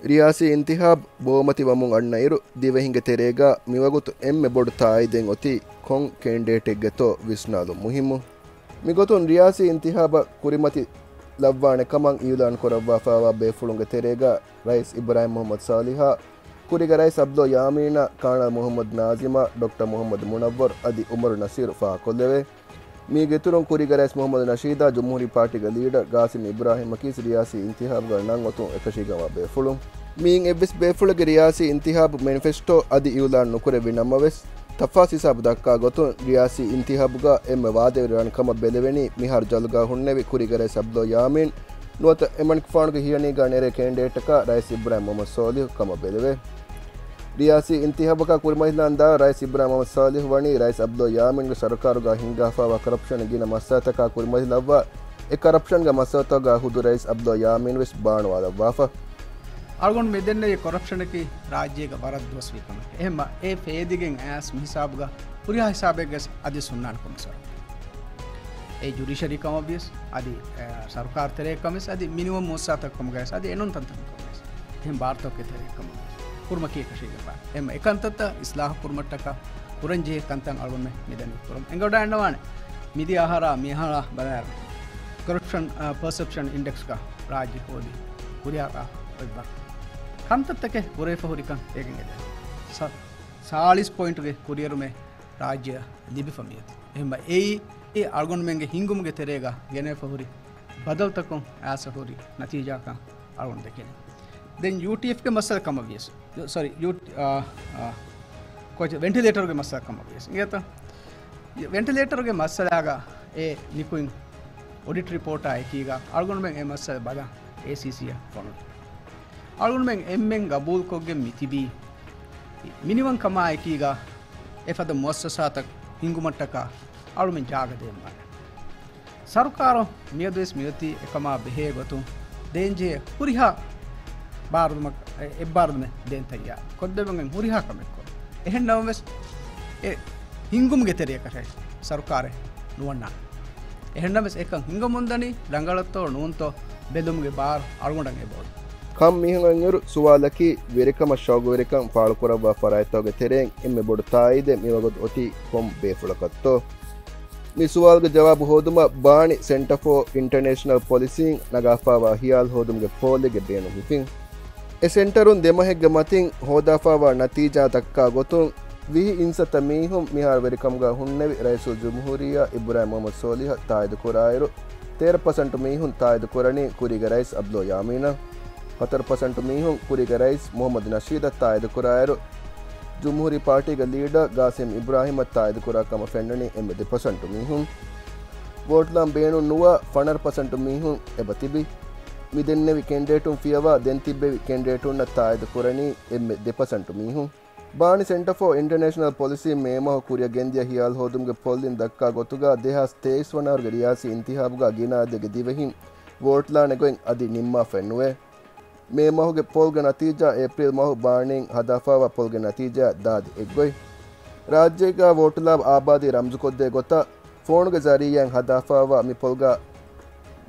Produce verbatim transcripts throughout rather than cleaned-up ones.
ރިޔާސީ އިންތިހާބު ބޯމަތިވަމުން އަންނައިރު، ދިވެހިންގެ ތެރޭގަ މިވަގުތު އެންމެ ބޮޑު ތާއީދެއް އޮތީ ކޮން ކެންޑިޑޭޓެއްގެތޯ ވިސްނާލުން މުހިއްމު. މިގޮތުން ރިޔާސީ އިންތިހާބަށް ކުރިމަތި ލައްވާނެ ކަމަށް އިއުލާން ކުރައްވާފައިވާ ބޭފުޅުންގެ ތެރޭގަ ރައީސް އިބްރާހިމް މުހައްމަދު ސޯލިހާ، ކުރީގެ ރައީސް އަބްދުﷲ ޔާމީނާ، ކާނަލް މުހައްމަދު ނާޒިމާ، ޑޮކްޓަރ މުހައްމަދު މުނައްވަރު އަދި އުމަރު ނަސީރު ފާހަގަކޮށްލެވޭ. މީގެ އިތުރުން ކުރީގެ ރައީސް މުހައްމަދު ނަޝީދާ، ޖުމްހޫރީ ޕާޓީގެ ލީޑަރ ގާސިމް އިބްރާހިމްއަކީ ރިޔާސީ އިންތިހާބުގަ ނަން އޮތުން އެކަށީގެންވާ ބޭފުޅުން. މިއިން އެއްވެސް ބޭފުޅެއްގެ ރިޔާސީ އިންތިހާބު މެނިފެސްޓޯ އަދި އިއުލާން ނުކުރެއްވި ނަމަވެސް، ތަފާސް ހިސާބު ދައްކާ ގޮތުން ރިޔާސީ އިންތިހާބުގަ އެންމެ ވާދަވެރި ރަންކަމަށް ބެލެވެނީ މިހާރު ޖަލުގަ ހުންނެވި ކުރީގެ ރައީސް އަބްދުﷲ ޔާމީން ނުވަތަ އެމަނިކުފާނުގެ ހިޔަނީގަ ނެރޭ ކެންޑިޑޭޓަކާ ރައީސް އިބްރާހިމް މުހައްމަދު ސޯލިހު ކަމަށް ބެލެވޭ. ރިޔާސީ އިންތިހާބަކާ ކުރިމަތިލަން ދާ ރައީސް އިބްރާހިމް މުހައްމަދު ސޯލިހު ވަނީ ރައީސް އަބްދުﷲ ޔާމީންގެ ސަރުކާރުގަ ހިންގާފައިވާ ކަރަޕްޝަން ގިނަ މައްސަލަތަކާ ކުރިމަތިލައްވާ، އެ ކަރަޕްޝަންގެ މައްސަލަތަކުގަ ހުދު ރައީސް އަބްދުﷲ ޔާމީން ވެސް ބާނުވާލައްވާފަ. އަޅުގަނޑު މި ދެންނެވި ކޮރަޕްޝަނަކީ ރާއްޖޭގަ ވަރަށް ދުވަސްވީ ކަމެކޭ. އެހެންމަ އެ ފޭދިގެން އައިސް މިހިސާބުގަ ހުރިހާ ހިސާބެއްގަސް އަދި ހުންނާނެ ކޮންމެސް ވަރަކަށް. އެ ޖުޑިޝަރީ ކަމަށްވިޔަސް، އަދި، އެ، ސަރުކާރު ތެރޭ ކަމެސް، އަދި މިނިވަން މުއައްސަސާތަކު ކަމުގައިސް، އަދި އެނޫން ތަންތަން ކަމުގައިސް. އެހެން ބާރުތަކުގެ ތެރޭ ކަމަށްވިޔަސް. ކުރުމަކީ އެކަށީގެންވާ. އެހެންމަ އެކަންތައްތައް އިސްލާހު ކުރުމަށްޓަކާ ކުރަންޖެހޭ ކަންތައް އަޅުގަނޑުމެން މިދަނީ ކުރަމުން. އެނގިވަޑައިގަންނަވާނެ. މިދިޔަ އަހަރާ މިއަހަރާ ބަލާއިރު، ކޮރަޕްޝަން، އާ، ޕަސެޕްޝަން އިންޑެކްސްގަ ރާއްޖެ ހޯދީ ހުރިހާ އޮތް ބަ. ކަންތައްތަކެއް ކުރެވިފަ ހުރިކަން އޭގެން އެދެން. ސަ-، ސާޅީސް ޕޮއިންޓުގެ ކުރިއެރުމެއް ރާއްޖެއަށް ލިބިފަ މިއޮތީ. އެހެންމަ އެއީ، އެ އަޅުގަނޑުމެންގެ ހިންގުމުގެ ތެރޭގަ ގެނެވިފަ ހުރި ބަދަލުތަކުން އައިސް ހުރި ނަތީޖާކަން އަޅުގަނޑު ދެކެނީ. ދެން ޔޫޓީއެފްގެ މައްސަލަ ކަމަށް ވިޔަސް، ސޮރީ، ޔޫ-، އާ، އާ، ކޯޗް ވެންޓިލޭޓަރުގެ މައްސަލަ ކަމަށް ވިޔަސް. އިނގޭތަ؟ ވެންޓިލޭޓަރުގެ މައްސަލާގަ އެ ނިކުތް އޮޑިޓް ރިޕޯޓާ އެކީގަ އަޅުގަނޑުމެން އެ މައްސަލަ ބަލަން އޭސީސީއަށް ފޮނުވި. އަޅުގަނޑުމެން އެންމެން ގަބޫލުކޮށްގެން މިތިބީ މިނިވަންކަމާއެކީގަ އެފަދަ މުއައްސަސާތައް ހިންގުމަށްޓަކާ އަޅުމެން ޖާގަ ދޭންވާނެ. ސަރުކާރު މިއަދުވެސް މިއޮތީ އެކަމާ ބެހޭ ގޮތުން ދޭންޖެހޭ ހުރިހާ ބާރުދުމަކަށް، އެ، އެއްބާރުދުމެއް ދޭން ތައްޔާރު. ކޮށްދެއްވަން ހުރިހާ ކަމެއްކޮށް. އެހެން ނަމަވެސް، އެ ހިންގުމުގެ ތެރެއަކަށް ސަރުކާރެއް ނުވަންނާނެ. އެހެންނަމަވެސް އެކަން ހިނގަމުންދަނީ ރަނގަޅަށްތޯ ނޫންތޯ ބެލުމުގެ ބާރު އަޅުގަނޑަށް އެބައޮތް. ކަން މިހެން އޮތްއިރު، ސުވާލަކީ ވެރިކަމަށް ޝައުގުވެރިކަން ފާޅުކުރައްވާ ފަރާތްތަކުގެ ތެރެއިން އެންމެ ބޮޑު ތާއީދެއް މިވަގުތު އޮތީ ކޮން ބޭފުޅަކަށްތޯ؟ މި ސުވާލުގެ ޖަވާބު ހޯދުމަށް ބާނި ސެންޓަރ ފޯ އިންޓަރނޭޝަނަލް ޕޮލިސީން ނަގާފައިވާ ހިޔާލު ހޯދުމުގެ ޕޯލެއްގެ ބޭނުން ހިފިން. އެ ސެންޓަރުން ދެމަހެއްގެ މަތިން ހޯދާފައިވާ ނަތީޖާ ދައްކާ ގޮތުން، ވިހި އިންސައްތަ މީހުން މިހާރު ވެރިކަމުގަ ހުންނެވި ރައީސުލްޖުމްހޫރިއްޔާ އިބްރާހިމް މުހައްމަދު ސޯލިހަށް ތާއީދުކުރާއިރު، ތޭރަ ޕަސެންޓު މީހުން ތާއީދުކުރަނީ ކުރީގެ ރައީސް އަބްދުﷲ ޔާމީނަށް. ހަތަރު ޕަސެންޓު މީހުން ކުރީގެ ރައީސް މުހައްމަދު ނަޝީދަށް ތާއީދުކުރާއިރު، ޖުމްހޫރީ ޕާޓީގެ ލީޑަރ ގާސިމް އިބްރާހިމަށް ތާއީދުކުރާ ކަމަށް ފެންނަނީ އެންމެ ދެ ޕަސެންޓު މީހުން. ވޯޓްލާން ބޭނުން ނުވާ ފަނަރަ ޕަސެންޓު މީހުން އެބަ ތިބި. މި ދެންނެވި ކެންޑިޑޭޓުން ފިޔަވާ ދެން ތިއްބެވި ކެންޑިޑޭޓުންނަށް ތާއީދު ކުރަނީ އެންމެ ދެ ޕަސެންޓު މީހުން. ބާނި ސެންޓަރ ފޯ އިންޓަރނޭޝަނަލް ޕޮލިސީން މޭ މަހު ކުރިއަށް ގެންދިޔަ ހިޔާލު ހޯދުމުގެ ޕޯލްއިން ދައްކާ ގޮތުގަ ދެހާސް ތޭއިސް ވަނަ އަހަރުގެ ރިޔާސީ އިންތިހާބުގަ ގިނަ އަދަދެއްގެ ދިވެހިން ވޯޓްލާނެ ގޮތް އަދި ނިންމާފައެއް ނުވޭ. މޭ މަހުގެ ޕޯލްގެ ނަތީޖާ އޭޕްރީލް މަހު ބާނީން ހަދާފައިވާ ޕޯލްގެ ނަތީޖާއާ ދާދި އެއްގޮތް. ރާއްޖޭގަ ވޯޓުލާ އާބާދީ ރަމްޒުކޮށްދޭ ގޮތަށް ފޯނުގެ ޒަރީއާއިން ހަދާފައިވާ މި ޕޯލްގަ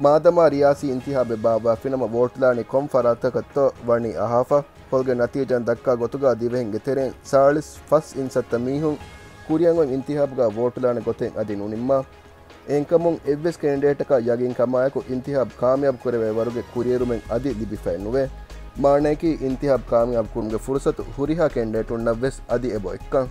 މާދަމާ ރިޔާސީ އިންތިހާބެއް ބާއްވާފިނަމަ ވޯޓުލާނީ ކޮން ފަރާތަކަށްތޯ ވަނީ އަހާފަ. ޕޯލްގެ ނަތީޖާއިން ދައްކާ ގޮތުގަ ދިވެހިންގެ ތެރެއިން ސާޅީސް ފަސް އިންސައްތަ މީހުން ކުރިއަށް އޮތް އިންތިހާބުގަ ވޯޓުލާނެ ގޮތެއް އަދި ނުނިންމާ. އެހެންކަމުން އެއްވެސް ކެންޑިޑޭޓަކަށް ޔަގީންކަމާއެކު އިންތިހާބު ކާމިޔާބު ކުރެވޭ ވަރުގެ ކުރިއެރުމެއް އަދި ލިބިފައެއް ނުވޭ. މާނައަކީ އިންތިހާބު ކާމިޔާބު ކުރުމުގެ ފުރުސަތު ހުރިހާ ކެންޑިޑޭޓުންނަށްވެސް އަދި އެބައޮތްކަން.